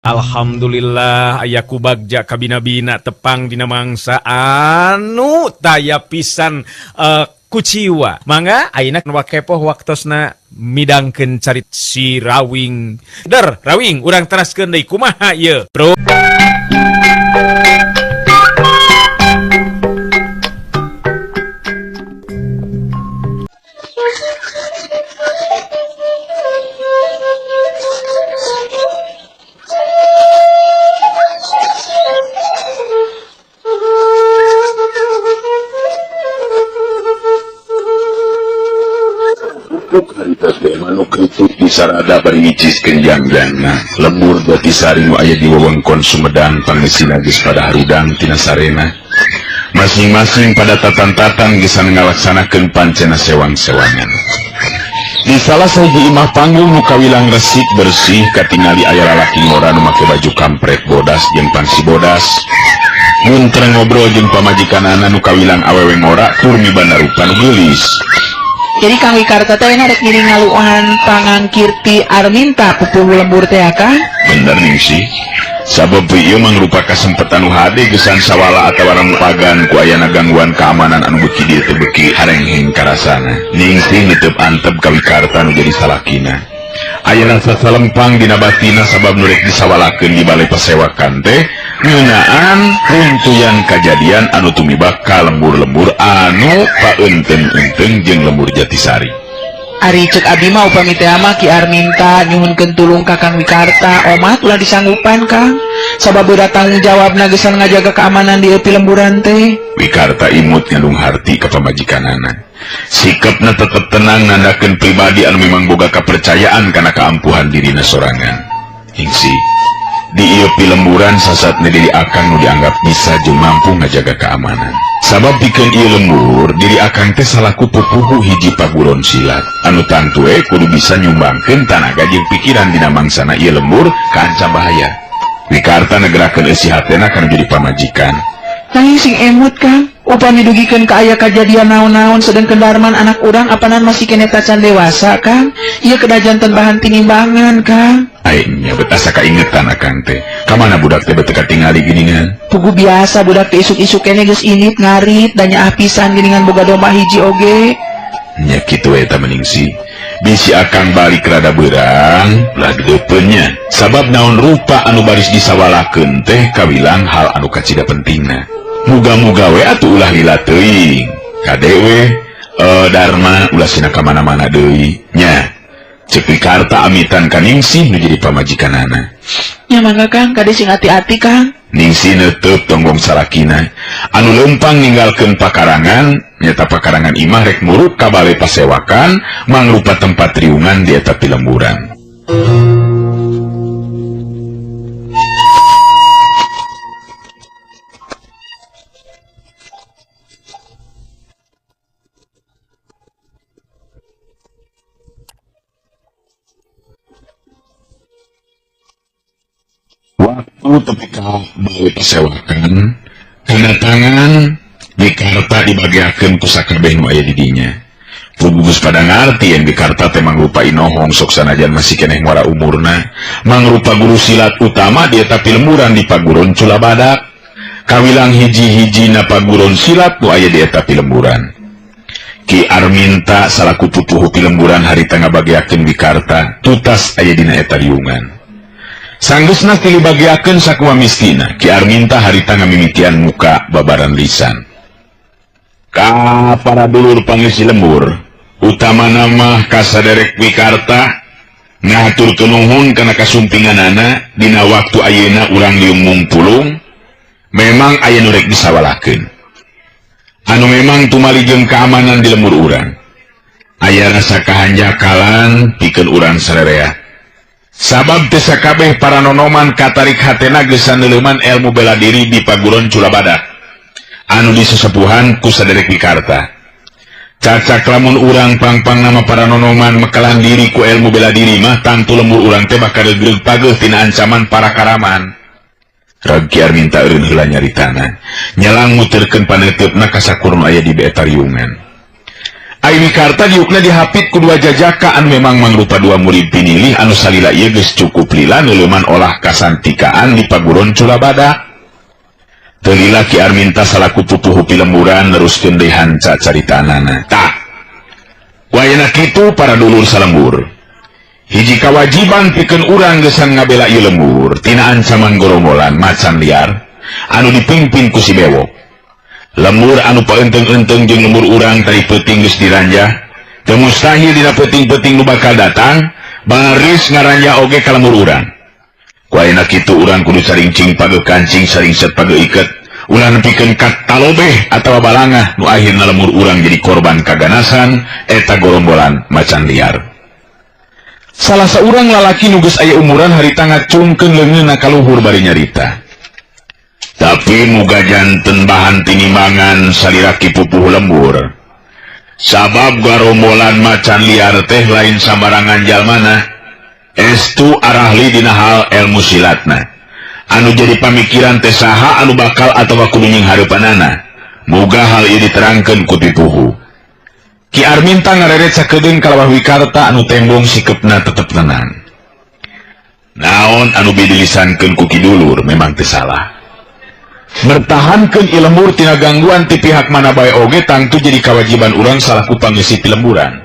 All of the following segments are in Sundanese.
Alhamdulillah aya ku bagja kabina-bina tepang dina mangsa anu taya pisan kuciwa. Mangga ayeuna wakepoh waktosna midangkeun carit si Rawing. Der, Rawing urang teraskeun deui kumaha ieu, Bro. Kritik disarada bari ngiciskeun jangjangna lembur Jatisari nu aya di wewengkon Sumedang pangesina geus pada harudang tina sarena masing-masing pada tatan-tatan geus ngalaksanakeun pancena sewang-sewangan. Di salah sahiji imah panggung nu kawilang resik bersih katingali aya lalaki ngora nu make baju kampret bodas jeung pangsi bodas muntreng ngobrol jeung pamajikanana nu kawilang awewe ngora tur mibanda rupa nu geulis. Jadi Kang Wikarta teh rek ngiring ngaluhan pangangkirti Arminta pupuhu lembur teh Kang. Bener Ningsih. Sabab ieu mangrupa kasempatan nu hade gesan sawala atawa pagan ku ayana gangguan keamanan anu beuki dieu teh beuki harengheng karasana. Ningsih netep antep ka Wikarta nu jadi salakina. Aya rasa salempang dina batina sabab nu rek disawalakeun di balai pasewakan teh ngeunaan runtuyan kajadian anu tumibak ka lembur-lembur anu paeunteung-eunteung jeung lembur Jatisari. Ari cek abi mah upami teh mah Ki Arminta nyuhunkeun tulung ka Kang Wikarta, omat ulah disanggupan Kang. Sabab berat tanggung jawabna geus ngajaga keamanan di eupi lemburan teh. Wikarta imut ngandung harti ka pamajikanana. Sikapna tetep tenang nandakeun pribadi anu memang boga kepercayaan kana keampuhan dirina sorangan. Hingsi di ieu pilemburan sasatna diri akang nu dianggap bisa jeung mampu ngajaga keamanan. Sabab pikeun ieu lembur diri akang teh salaku pupuhu hiji paguron silat anu tangtue kudu bisa nyumbangkeun tanaga jeung pikiran dina mangsana ieu lembur kaancam bahaya. Wikarta negerakeun eusi hatena kana jadi pamajikan. Nanging sing emut Kang, upami dugikeun ka aya kajadian naon-naon sedengkeun Darman anak urang apanan masih keneh tacan dewasa Kang. Ieu kedah janten bahan tinimbangan Kang. Aing nya bet asa kaingetan akang teh. Ka mana budak teh bet katingali geuningan? Pugu biasa budak teh isuk-isuk keneh geus init ngarit da nyaah pisan geuningan boga domba hiji oge. Nya kitu we eta Ningsih. Bisi akang balik rada beurang ulah dideupeun nya. Sabab naon rupa anu baris disawalakeun teh kawilang hal anu kacida pentingna. Muga-muga we atuh ulah lila teuing. Kade we Dharma ulah sina ka mana-mana deui nya. Cek Wikarta amitan ka Ningsih nu jadi pamajikanana. Nya mangga Kang, kade sing ati-ati Kang. Ningsih neuteub tonggong salakina anu leumpang ninggalkeun pakarangan, nyata pakarangan imah rek muruk ka bale pasewakan mangrupa tempat riungan di eta pilemburan. Waktu tepi ka bale pasewakan, kedatangan Wikarta dibagiakeun ku sakabeh nu aya di dinya. Pugugus pada ngarti yen Wikarta teh mangrupa inohong sok sanajan masih keneh ngora umurna, mangrupa guru silat utama di eta pilemburan di Paguron Culabadak. Kawilang hiji-hijina paguron silat nu aya di eta pilemburan. Ki Arminta salaku pupuhu pilemburan harita ngabagiakeun Wikarta tutas aya dina eta riungan. Sanggeusna tili bagiakeun sakumaha mistina, Ki Arminta harita ngamimitian muka babaran lisan. Ka para dulur pangisi lembur, utamana mah kasaderek Wikarta ngahaturkeun nuhun kana kasumpinganana dina waktu ayeuna urang liung mungpulung, memang aya nu rek disawalakeun. Anu memang tumali jeung keamanan di lembur urang. Aya rasa kahanjakalan pikeun urang sarerea. Sabab teu sakabeh para nonoman katarik hatena geus neuleuman ilmu bela diri di Paguron Culabadak anu disesepuhan ku saderek Wikarta. Cacak lamun urang pangpang nama para nonoman mekalan diri ku ilmu bela diri mah tangtu lembur urang teh bakal gegreg pageuh tina ancaman para karaman. Rag Ki Arminta eureun heula nyaritana, nyelang muterkeun paneuteup ka sakur nu aya di eta riungan. Ai Wikarta diukna dihapit ku dua jajaka anu memang mangrupa dua murid pinilih anu salila ieu geus cukup lila neuleuman olah kasantikaan di paguron Culabada. Teu lila Ki Arminta salaku pupuhu pilemburan neruskeun deui hanca caritanana. Tah, wayahna kitu para dulur salembur. Hiji kawajiban pikeun urang geus ngabela ieu lembur tina ancaman gorombolan macan liar anu dipimpin ku si Bewok. Lembur anu paeunteung-eunteung jeung lembur urang tadi peuting geus diranjah, teu mustahil dina peuting-peuting nu bakal datang baris ngaranjah oge ka lembur urang. Ku ayeuna kitu urang kudu saringcing pageuh kancing saringset pageuh iket, ulah nepikeun ka talobeh atawa balangah nu akhirna lembur urang jadi korban kaganasan eta gorombolan macan liar. Salah saurang lalaki nu geus aya umuran harita ngacungkeun leungeunna ka luhur bari nyarita. Tapi muga janten bahan tinimbangan salira ki pupuh lembur. Sabab garombolan macan liar teh lain sambarangan jalmana. Estu arahli dina hal ilmu silatna. Anu jadi pamikiran teh saha anu bakal atawa kudu nying hareupanana. Muga hal ieu diterangkeun ku pipuhu. Ki Arminta ngareret sakedeung kalawah Wikarta anu tembong sikepna tetep tenang. Naon anu dilisankeun ku Ki Dulur memang teu salah. Mertahankeun lembur tina gangguan ti pihak mana bae oge tangtu jadi kewajiban urang salaku pangeusi pilemburan.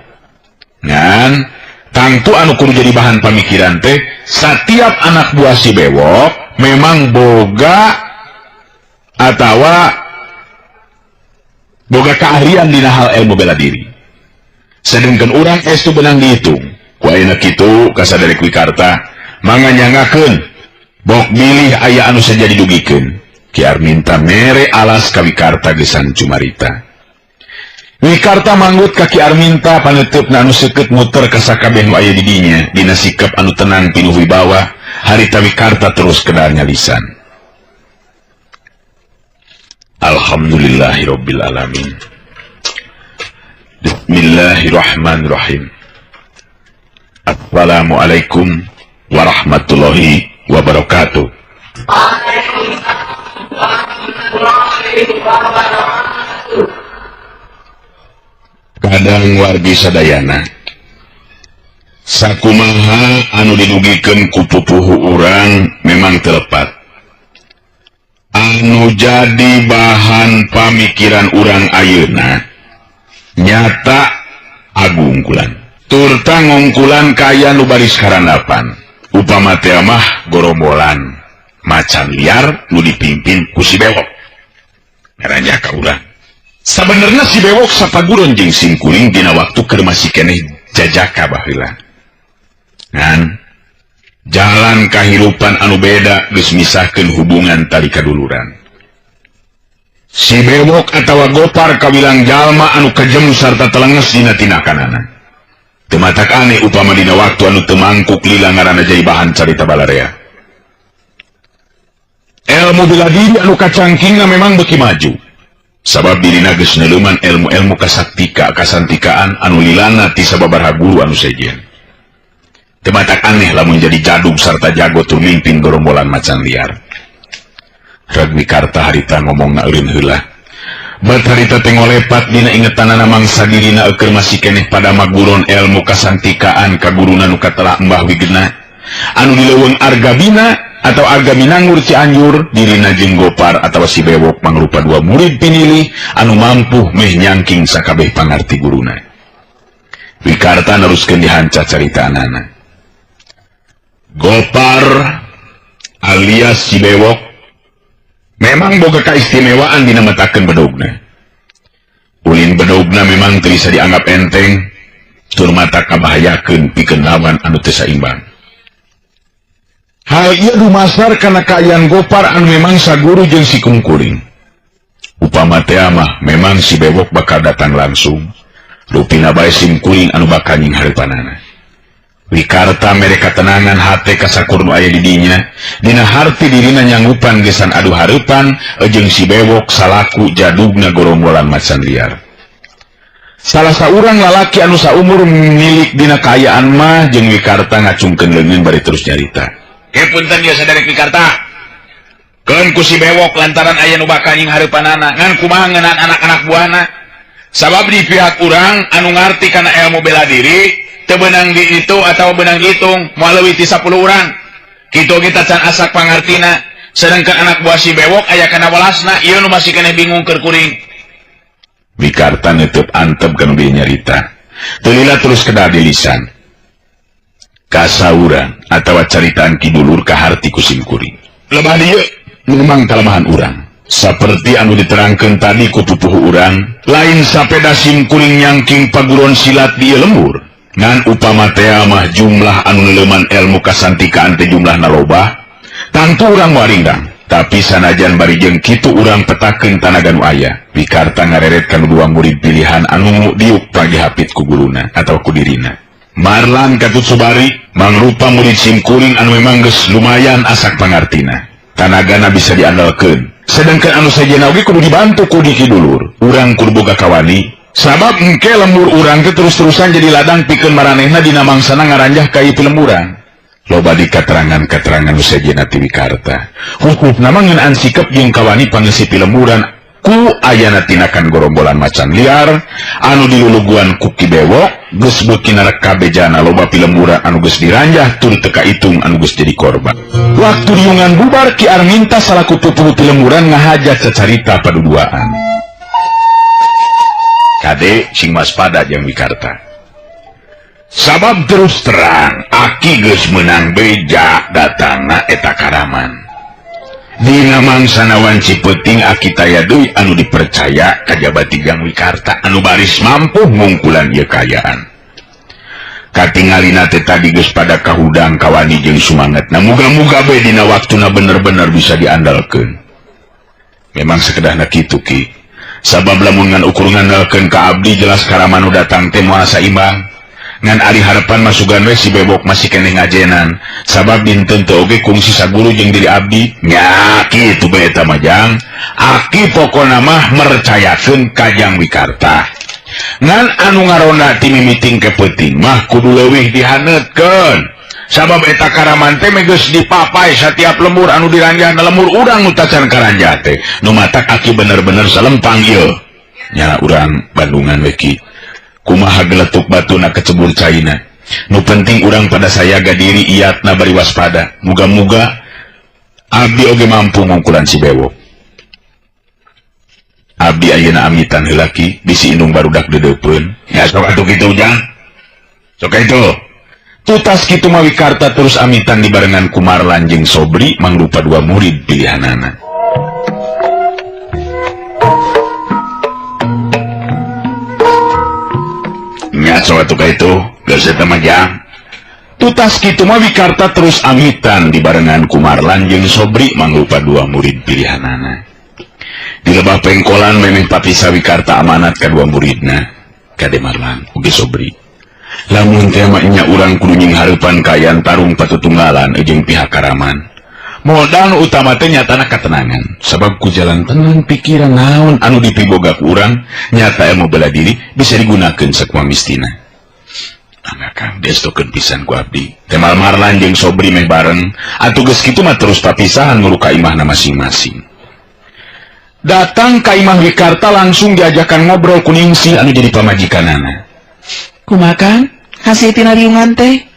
Ngan tangtu anu kudu jadi bahan pamikiran teh satiap anak buah si Bewok memang boga atawa boga keahlian dina hal ilmu bela diri. Sedengkeun urang estu benang dihitung. Ku ayeuna kitu kasaderek Wikarta manganyangakeun bok milih aya anu saja didugikeun. Ki Arminta mere alas ka Wikarta gesan cumarita. Wikarta manggut ka Ki Arminta paneuteup anu seukeut muter ka sakabeh nu aya di dinya dina sikap anu tenang pinuh wibawa harita Wikarta terus kedar nyalisan. Alhamdulillahirabbil alamin. Bismillahirrahmanirrahim. Assalamualaikum warahmatullahi wabarakatuh. Kadang wargi sadayana sakumaha anu didugikeun ku pupuhu urang memang telepat. Anu jadi bahan pamikiran urang ayeuna nyata agungkulan turta ngungkulan kaya nu baris karandapan. Upama teh mah gorombolan macan liar nu dipimpin ku si Bewok ngaranjah ka urang. Sabenerna si Bewok sapaguron jeung simkuring dina waktu keur masih keneh jajaka baheula. Ngan jalan kahirupan anu beda geus misahkeun hubungan tali kaduluran. Si Bewok atawa Gopar kawilang jalma anu kejem sarta telenges dina tindakanana. Teu matak aneh upama dina waktu anu teu mangkuk lila ngaranna jadi bahan carita balarea. Ilmu bela diri anu kacangkingna memang beuki maju. Sabab dirina geus neuleuman ilmu-ilmu kasaktika kasantikaan anu lilana ti sababaraha guru anu sejen. Teu matak aneh lamun jadi jadug sarta jago tur mimpin gorombolan macan liar. Reg Wikarta harita ngomongna eureun heula. Bat harita teh ngolepat dina ingetanana mangsa dirina eukeun masih keneh pada maguron ilmu kasantikaan ka guruna nu katelah Mbah Wigena anu di leuweung Argabina atau Argaminangur Cianjur dirina jeung Gopar atawa si Bewok mangrupa dua murid pinilih anu mampu meh nyangking sakabeh pangarti guruna. Wikarta neruskeun dihanca caritaanana. Gopar alias si Bewok memang boga kaistimewaan dina metakeun bedogna. Ulin bedogna memang teu bisa dianggap enteng, tur mata kabahayakeun pikeun lawan anu teu saimbang. Hal ieu dumasar kana kaayaan Gopar anu memang saguru jeung si kungkuring. Upama teh mah memang si Bewok bakal datang langsung, rupina bae simkuring anu bakal nying hareupanana. Wikarta mere katenangan hate kasakur nu aya di dinya, dina harti dirina nyanggupan gesan adu hareupan jeung si Bewok salaku jadugna gorombolan macan liar. Salah saurang lalaki anu saumur milik dina kaayaan mah jeung Wikarta ngacungkeun leungeun bari terus nyarita. Ke punten ieu saderek Wikarta. Keun ku si Bewok lantaran aya nu bakal nying hareupanana, ngan kumaha ngeunaan anak-anak buahna. Sabab di pihak urang anu ngarti kana ilmu bela diri teu beunang diitu atawa beunang dihitung moal leuwih ti 10 urang. Kitu kita can asak pangartina. Sedangkan anak buah si Bewok aya kana welasna, ieu nu masih keneh bingung keur kuring. Wikarta neuteub antep kana nu nyarita. Teu lila terus kedah di lisan. Kasauran atawa caritaan Ki Dulur kaharti ku simkuring. Lebah dieu memang kalemahan urang. Saperti anu diterangkeun tadi ku pupuhu urang, lain sapeda simkuring nyangking paguron silat di lembur. Ngan upama tea mah jumlah anu leuleman ilmu kasantikaan teh jumlahna loba, tangtu urang waringdang. Tapi sanajan bari jeung kitu urang petakeun tanaga nu aya. Wikarta ngareret kanu dua murid pilihan anu diuk pagihapit ku guruna atawa ku dirina. Marlan katut Subari mangrupa murid simkuring anu memang geus lumayan asak pangartina. Tanagana bisa diandalkeun. Sedangkan anu sejenna oge kudu dibantu ku Ki Dulur. Urang kudu boga kawani. Sabab engke lembur urang teh terus-terusan jadi ladang pikeun maranehna dina mangsana ngaranjah ka ieu lemburan. Loba di katerangan-katerangan nu sejenna ti Wikarta. Hukup mah ngeunaan sikep jeung kawani pangeusi pilemburan ku ayana tinakan gorombolan macan liar anu diluluguan ku Ki Bewok geus beuki narek kabejana loba pilemburan anu geus diranjah tur teu kaitung anu geus jadi korban. Waktu riungan bubar Ki Arminta salaku pupuhu pilemburan ngahaja cacarita paduduaan. Kade sing waspada jeung Wikarta. Sabab terus terang aki geus meunang beja datangna eta karaman. Dina mangsana wanci peuting aki taya deui anu dipercaya kajaba ti Jang Wikarta anu baris mampu ngungkulan ieu kaayaan. Katingalina teh tadi geus pada kahudang kawani jeung sumangetna. Muga-muga bae dina waktuna bener-bener bisa diandalkeun. Memang sakedahna kitu Ki. Sabab lamun ngan ukur ngandalkeun ka abdi jelas karaman nu datang teh moal saimbang. Ngan ari harapan masugan we si Bewok masih keneh ngajenan. Sabab dinten teu oge kungsi saguru jeung diri abdi. Nya kitu bae eta mah Jang. Aki pokona mah mercayakeun ka Jang Wikarta. Ngan anu ngaronda ti mimiting ke peuting mah kudu leuwih dihaneutkeun. Sabab eta karaman teh geus dipapai satiap lembur anu diranjahna lembur urang nu tacan karanjah teh. Nu matak aki bener-bener salempang ieu. Nya urang Bandungan we Ki. Kumaha geletuk batuna kecebur caina. Nu penting urang pada sayaga diri iatna bari waspada. Muga-muga abdi oge mampu ngungkulan si Bewok. Abdi ayeuna amitan heula Ki, bisi indung barudak deudeupeun. Ya sok atuh kitu Jang. Sok itu. Tutas kitu mah Wikarta terus amitan dibarengan ku Marlan jeung Sobri mangrupa dua murid pilihanana. Nya sok atuh ka itu, geus eta mah Jang. Tutas kitu mah Wikarta terus amitan dibarengan ku Marlan jeung Sobri mangrupa dua murid pilihanana. Di lebah pengkolan memeh papisa Wikarta amanat ka dua muridna, Kade Marlan oge Sobri. Lamun teh mah nya urang kudu nyinghareupan kaayaan tarung patutunggalan jeung pihak karaman. Modal nu utama teh nyatana katenangan, sabab ku jalan tenang pikiran naon anu dipiboga ku urang nyata ilmu bela diri bisa digunakeun sakumaha mistina. Mangga Kang diestokeun pisan ku abdi. Temal Marlan jeung Sobri meh bareng, atuh geus kitu mah terus papisahan nguru ka imahna masing-masing. Datang ka imah Wikarta langsung diajakan ngobrol ku Ningsih anu jadi pamajikanana. Kumaha Kang? Hasil tina riungan teh?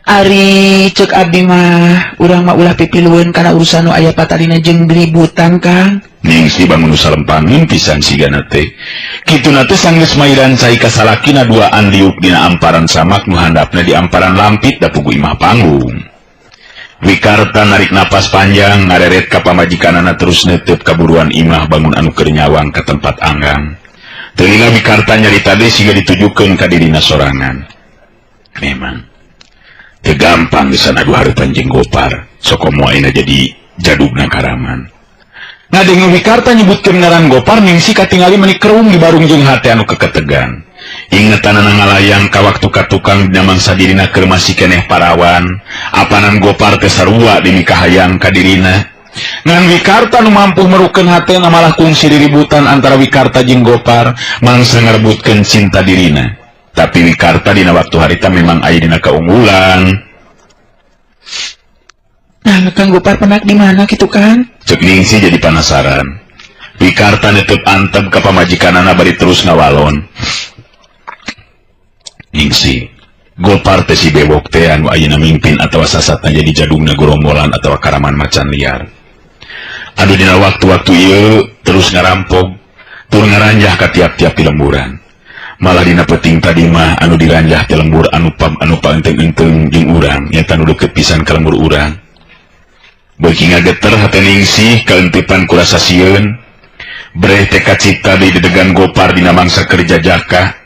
Ari cek abdi mah urang mah ulah pipilueun kana urusan nu aya patalina jeung ributan Kang. Ningsih bangun salempangin pisan sigana teh. Kituna teh sanggeus mairan cai ka salakina duaan liuk dina amparan samak nu handapna di amparan lampit da pugu imah panggung. Wikarta narik napas panjang ngareret ka pamajikanana terus neuteup ka buruan imah bangun anu keur nyawang ka tempat anggang. Teu lila Wikarta nyarita deui siga ditujukeun ka dirina sorangan. Memang teu gampang geus adu hareupan jeung Gopar, sokomo ayeuna jadi jadugna karaman. Ngadenge Wikarta nyebutkeun ngaran Gopar Ningsih katingali meuni kerung di barung jeung hate anu keketegan. Ingetanana ngalayang ka waktu ka tukang dina mangsa dirina keur masih keneh parawan, apanan Gopar teh sarua demi kahayang ka dirina. Ngan Wikarta nu mampu merukeun hatena malah kungsi diributan antara Wikarta jeung Gopar mangsa ngarebutkeun cinta dirina. Tapi Wikarta dina waktu harita memang aya dina keunggulan. Nah, Kang Gopar penak di mana kitu kan? Cek Ningsih jadi penasaran. Wikarta netep antep ka pamajikanana bari terus ngawalon. Ningsih, Gopar teh si Bewok teh anu ayeuna mimpin atawa sasatna jadi jadugna gorombolan atawa karaman macan liar. Anu dina waktu-waktu ieu terus ngarampok, tur ngaranjah ka tiap-tiap lemburan. Malah dina peting tadi mah anu diranjah teh lembur anu pam anu paenteng-enteng jeung urang nyata nu deukeut pisan ka lembur urang. Beuki ngageter hate Ningsih kaeuntepan ku rasa sieun. Breh teh kacipta deui dedegan Gopar dina mangsa kerja jaka.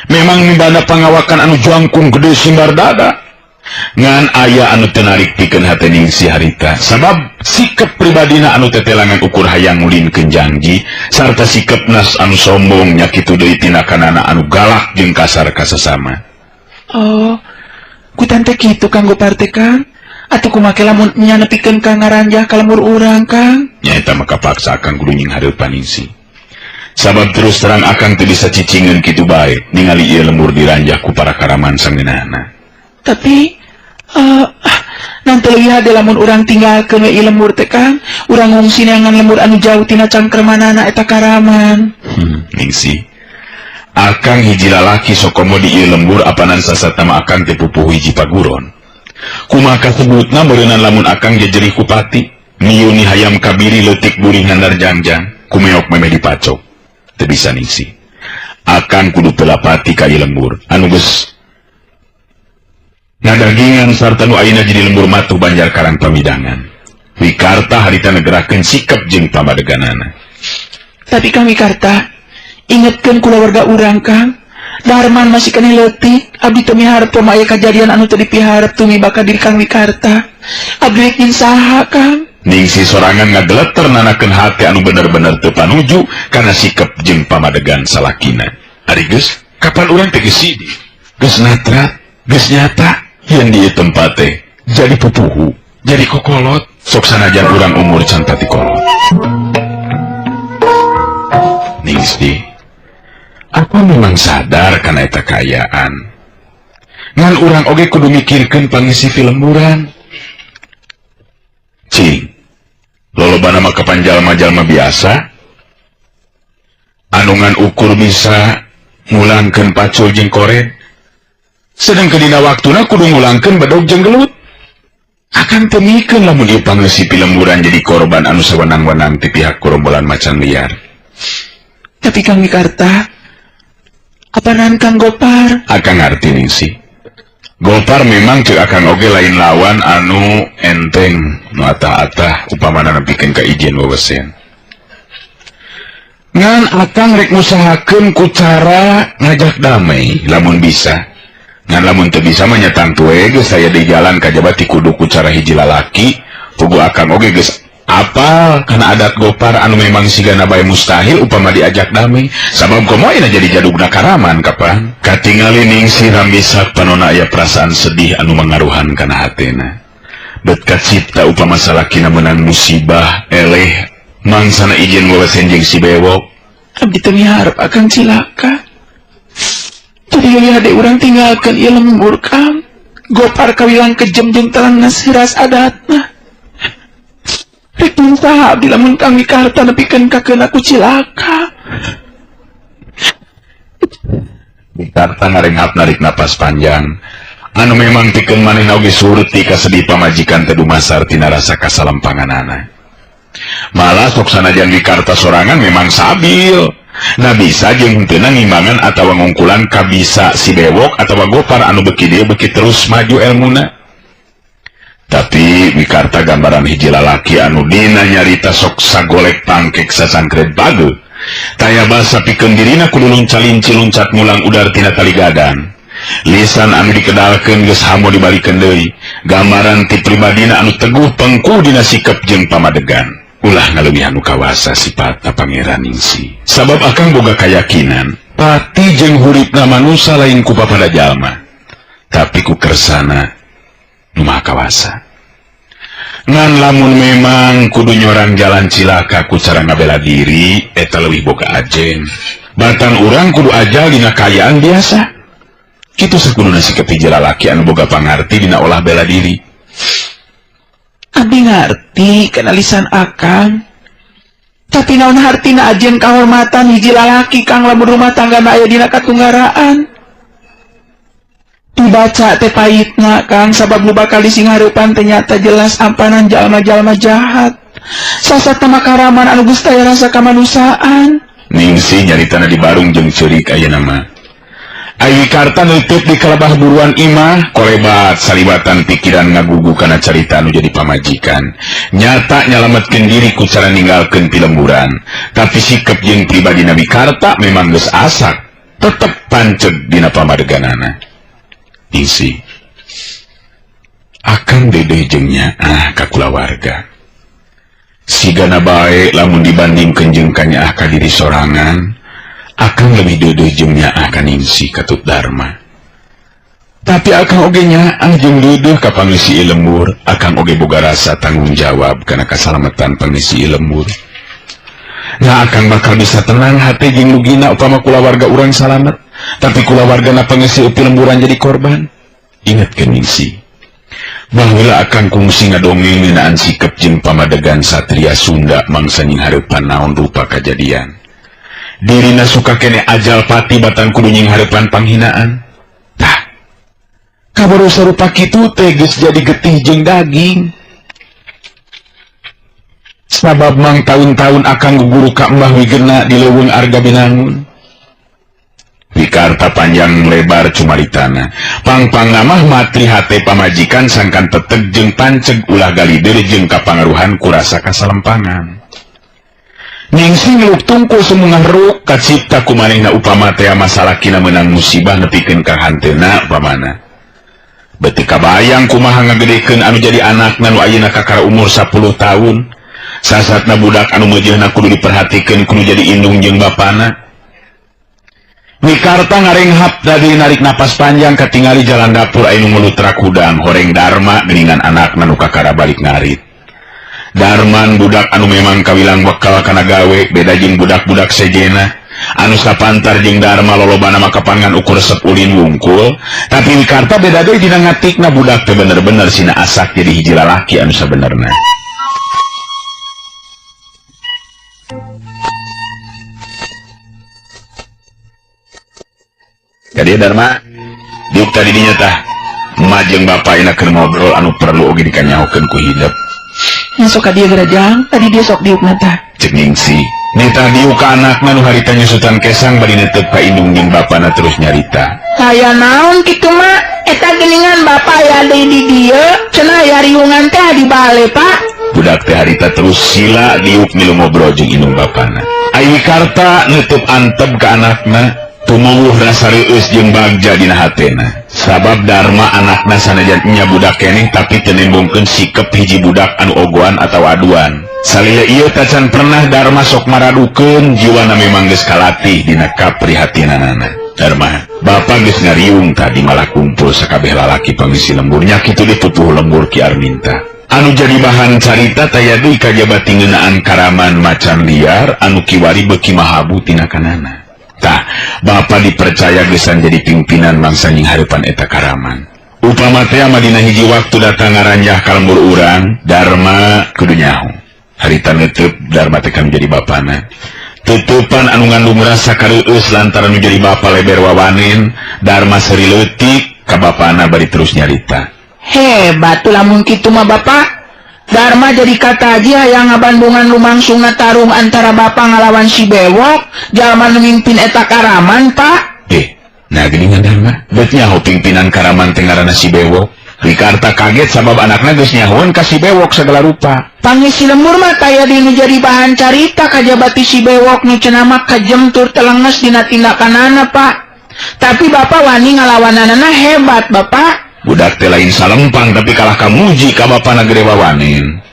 Memang mibanda pangawakan anu jangkung gede simbar dada. Ngan aya anu teu narik pikeun hate Ningsih harita. Sabab sikap pribadina anu tetelangan ukur hayang ngulinkeun janji sarta sikap nas anu sombong nya kitu deui tindakanana anu galak jeung kasar ka sasama. Oh, kutan teh kitu Kang Gopar teh Kang. Atuh kumaha lamun nya nepikeun ka ngaranjah ka lembur urang Kang? Nyaeta mah kapaksa akang kudu nyinghareupan Ningsih. Sabab terus terang akang teu bisa cicingeun kitu bae ningali ieu lembur diranjah ku para karaman sangeunahna. Tapi nanti leuwih hade lamun urang tinggalkeun we ieu lembur teh Kang, urang ngungsi neangan lembur anu jauh tina cangkremanana eta karaman. Ningsih, akang hiji lalaki sokomo di ieu lembur apanan sasatna mah akang teh pupuhu hiji paguron. Kumaha kasebutna meureunnan lamun akang jejerih ku pati, miuni hayam kabiri leutik burih ngandar jangjang, kumeok memeh dipacok. Teu bisa Ningsih. Akang kudu pelapati ka ieu lembur anu geus ngadagingan sarta nu ayeuna jadi lembur matuh Banjar Karang Pamidangan. Wikarta harita negerakeun sikap jeung pamadeganana. Tapi Kang Wikarta, ingetkeun kulawarga urang Kang. Darman masih keneh leutik, abdi teu miharep pomo aya kajadian anu teu dipiharep tumiba ka diri Kang Wikarta. Abdi rek nyin saha Kang? Ningsih sorangan ngageleter nanakeun hate anu bener-bener teu panuju kana sikap jeung pamadegan salakina. Ari geus, kapan urang teh geus sidi? Geus natra, geus nyata yen di ieu tempat teh jadi pupuhu, jadi kokolot, sok sanajan urang umur can pati kolot. Ningsih, aku memang sadar kana eta kaayaan. Ngan urang oge kudu mikirkeun pangisi lemburan. Cing, lolobana mah kapan jalma-jalma biasa, anu ngan ukur bisa ngulangkeun pacul jeung koret, sedangkeun dina waktuna kudu ngulangkeun bedog jeung gelut. Akan teu mikeun lamun ieu pangeusi pilemburan jadi korban anu sawenang-wenang ti pihak gerombolan macan liar. Tapi Kang Wikarta, apanan Kang Gopar? Akang ngarti Ningsih. Gopar memang cek akang oge lain lawan anu enteng, nu atah-atah upamana nepikeun ka ijen wewesen. Ngan akang rek ngusahakeun ku cara ngajak damai lamun bisa. Ngan lamun teu bisa mah nya tangtu we geus aya di jalan kajaba ti kudu ku cara hiji lalaki, puguh akang oge geus apal kana adat Gopar anu memang sigana bae mustahil upama diajak damai. Sabab komo ayeuna jadi jadugna karaman kapan. Katingali Ningsih rambisak panona aya perasaan sedih anu mangaruhan kana hatena. Bet kacipta upama salakina meunang musibah eleh mangsana ijen wewesen jeung si Bewok. Abdi teu miharep akang cilaka. Jadi leuwih hade urang tinggalkeun ieu lembur Kang. Gopar kawilang kejem jeung telenges hiras adatna. Rek saha abdi lamun Kang Wikarta nepikeun ka keuna ku cilaka. Wikarta ngarenghap narik napas panjang. Anu memang pikeun manehna oge surti kasedih pamajikan teh dumasar tina rasa kasalempanganana. Malah sok sanajan Wikarta sorangan memang sabil. Nah bisa jeung henteu ngimbangan atawa ngungkulan kabisa si Bewok atawa Gopar anu beuki dieu beuki terus maju elmuna. Tapi Wikarta gambaran hiji lalaki anu dina nyarita sok sagolek pangkek sasangkret bage. Taya basa pikeun dirina kudu luncalinci luncat mulang udar tina tali gadang. Lisan anu dikedalkeun geus hamo dibalikeun deui. Gambaran ti pribadina anu teguh pengku dina sikep jeung pamadegan. Ulah ngaleuwihan nu kawasa sipatna Pangeran Ningsih. Sabab akang boga kayakinan, pati jeung huripna manusa lain ku papada jalma, tapi ku kersana nu maha kawasa. Ngan lamun memang kudu nyorang jalan cilaka ku cara ngabela diri, eta leuwih boga ajen. Batan urang kudu ajal dina kaayaan biasa. Kitu sakuduna sikep hiji lalaki anu boga pangarti dina olah bela diri. Abdi ngarti kana lisan akang. Tapi naon hartina ajen kahormatan hiji lalaki Kang lamun rumah tangga na aya dina katunggaraan. Dibaca teh pahitna Kang sabab nu bakal disinghareupan teh nyata jelas ampanan jalma-jalma jahat. Sasatna makaraman anu geus taya rasa kamanusiaan. Ningsih nyaritana di barung jeung ceurik ayeuna mah. Ayi Karta nutup di kalebah buruan imah, kolebat salibatan pikiran ngagugu kana carita anu jadi pamajikan. Nyata nyalametkeun diri ku cara ninggalkeun pilemburan. Tapi sikep jeung pribadi Nabi Karta memang geus asak, tetep panceg dina pamadeganana. Ningsih akan dedeh jeung nyaah ka kulawarga. Sigana bae lamun dibandingkeun jeung ka nyaah ka diri sorangan, akan lebih deudeuh jeung nyaah ka Ningsih katut Dharma. Tapi akang oge nyaah jeung deudeuh ka pangisi lembur, akang oge boga rasa tanggung jawab kana kasalamatan pangisi lembur. Nah akang bakal bisa tenang hati jeung lugina upama kulawarga urang salamet, tapi kulawargana pangisi lemburan jadi korban. Ingatkeun Ningsih, baheula akang kungsi ngadongeng ngeunaan sikep jeung pamadegan satria Sunda mangsa nyinghareupan naon rupa kajadian. Dirina suka kene ajal pati batan kudu nyinghareupan panghinaan. Tah, kabaru sarupa kitu teh geus jadi getih jeung daging. Sabab mang taun-taun akang guguru ka Mbah Wigena di leuweung Arga Binangun. Wikarta panjang lebar cumaritana. Pangpang namah matri hate pamajikan sangkan teteg jeung panceg ulah galider jeung kapangaruhan kurasa kasalempangan. Ningsih ngeluk tungkul semungah ruk kacipta kumanehna upama tea masalah kina menang musibah nepikeun ka hanteuna upamana. Beuti kabayang kumaha ngagedekeun anu jadi anakna nu ayeuna kakara umur 10 tahun. Sasatna budak anu meujeuhna kudu diperhatikeun kudu jadi indung jeung bapana. Wikarta ngarenghap tadi narik napas panjang katingali jalan dapur anu ngelutrak hudang horeng Dharma geuningan anakna nu kakara balik ngarit. Darman budak anu memang kawilang bekal kana gawe beda jeung budak-budak sejena anu sapantar jeung Dharma lolobana maka pangan ukur resep ulin wungkul, tapi Wikarta beda deui dina ngatikna budak teh bener-bener sina asak jadi hiji lalaki anu sabenerna. Jadi Dharma diuk tadi dinya tah emak jeung bapak enak keur ngobrol anu perlu oge dikanyahokeun ku hidep. Nya sok ka dieu gerajang, tadi dia sok diuk nata. Cek Ningsih, nita diuk ka anakna nu harita nyusutan kesang bari netep ka indung jeung bapana terus nyarita. Aya naon kitu mah? Eta geuningan bapak aya deui di dieu, cenah aya riungan teh di bale, Pak. Budak teh harita terus sila diuk milu ngobrol jeung indung bapana. Ai Wikarta nutup antep ka anakna. Tumuwuh rasa reueus jeung bagja dina hatena. Sabab Dharma anakna sanajan nya budak keneh tapi teu nembongkeun sikep hiji budak anu ogoan atawa aduan. Salila ieu tacan pernah Dharma sok maradukeun jiwana memang geus kalatih dina kaprihatinanana. Dharma, bapa geus ngariung tadi malah kumpul sakabeh lalaki pangisi lemburnya kitu ditutuh lembur Ki Arminta. Anu jadi bahan carita taya deui kajaba tingeunaan karaman macan liar anu kiwari beuki mahabu tina kanana. Tah, bapa dipercaya gesan jadi pimpinan mangsa nyinghareupan eta karaman. Upama teh dina hiji waktu datang ngaranjah ka lembur urang, Dharma kudu nyaho. Harita neuteub Dharma teh kan jadi bapana. Tutupan anu ngandung rasa kareueus lantaran nu jadi bapa leber wawanen, Dharma seuri leutik ka bapana bari terus nyarita. Hebat tuh lamun kitu mah bapak. Dharma jadi kata aja yang ngabandungan lumangsungna tarung antara bapak ngalawan si bewok, jalma nu mimpin eta karaman, Pak. Nah geuningan Dharma, bet nyaho pimpinan karaman teh ngaranna si bewok. Wikarta kaget sabab anakna geus nyahoeun ka si bewok segala rupa. Pangisi lembur mah taya di nu jadi bahan carita kajabati si bewok nu cenah mah kajem tur telenges dina tindakanana, Pak. Tapi bapak wani ngalawananana hebat, Bapak. Budak teh lain salempang tapi kalah kamuji ka bapana gede wawanen.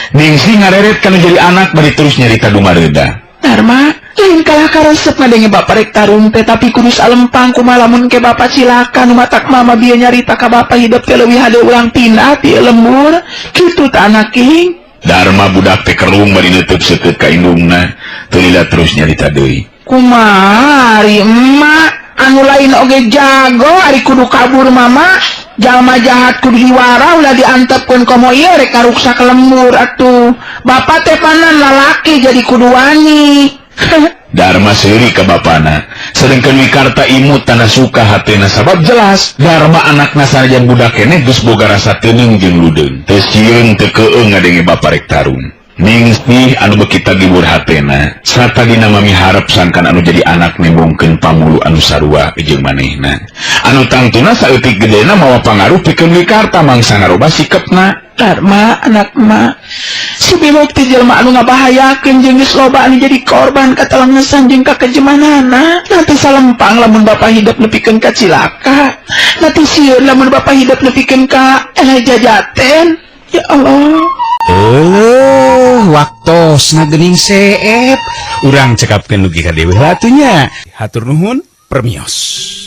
Ningsih ngareret kana jadi anak bari terus nyarita dumareuda. Dharma, lain kalah karesep ngadenge bapak rek tarung teh tapi kudu salempang kumaha lamun ke bapak cilaka nu matak mama bieu nyarita ka bapak hidup teh leuwih hade urang pindah ti lembur. Kitu tah anak king. Dharma budak teh kerung bari neuteub seukeut ka indungna, teu lila terus nyarita deui. Kumaha ari emak anu lain oge jago ari kudu kabur mama. Jalma jahat kudu diwara ulah diantepkeun komo ieu rek karuksak lembur atuh. Bapak teh panan lalaki jadi kudu wani. Dharma seuri ka bapana. Sedengkeun Wikarta imut tanda suka hatena sabab jelas Dharma anakna sanajan budak keneh geus boga rasa teuneung jeung ludeung. Teu sieun teu keung ngadenge bapa rek tarung. Ningsih anu beuki tagibur hatena satadina mamiharep sangkan anu jadi anak nembongkeun pamulu anu sarua jeung manehna. Anu tangtuna saeutik gedena mawa pangaruh pikeun Wikarta mangsa ngarobah sikepna. Dharma anak ma si Bewok teh jelema anu ngabahayakeun jeung geus loba anu jadi korban katalengesan jeung kakejemanana. Nanti salempang lamun bapa hidup nepikeun ka cilaka, nanti sieun lamun bapa hidup nepikeun ka jajaten. Ya Allah. Eueuh, waktosna geuning seep. Urang cekapkeun dugi ka deui atuh nya. Hatur nuhun, permios.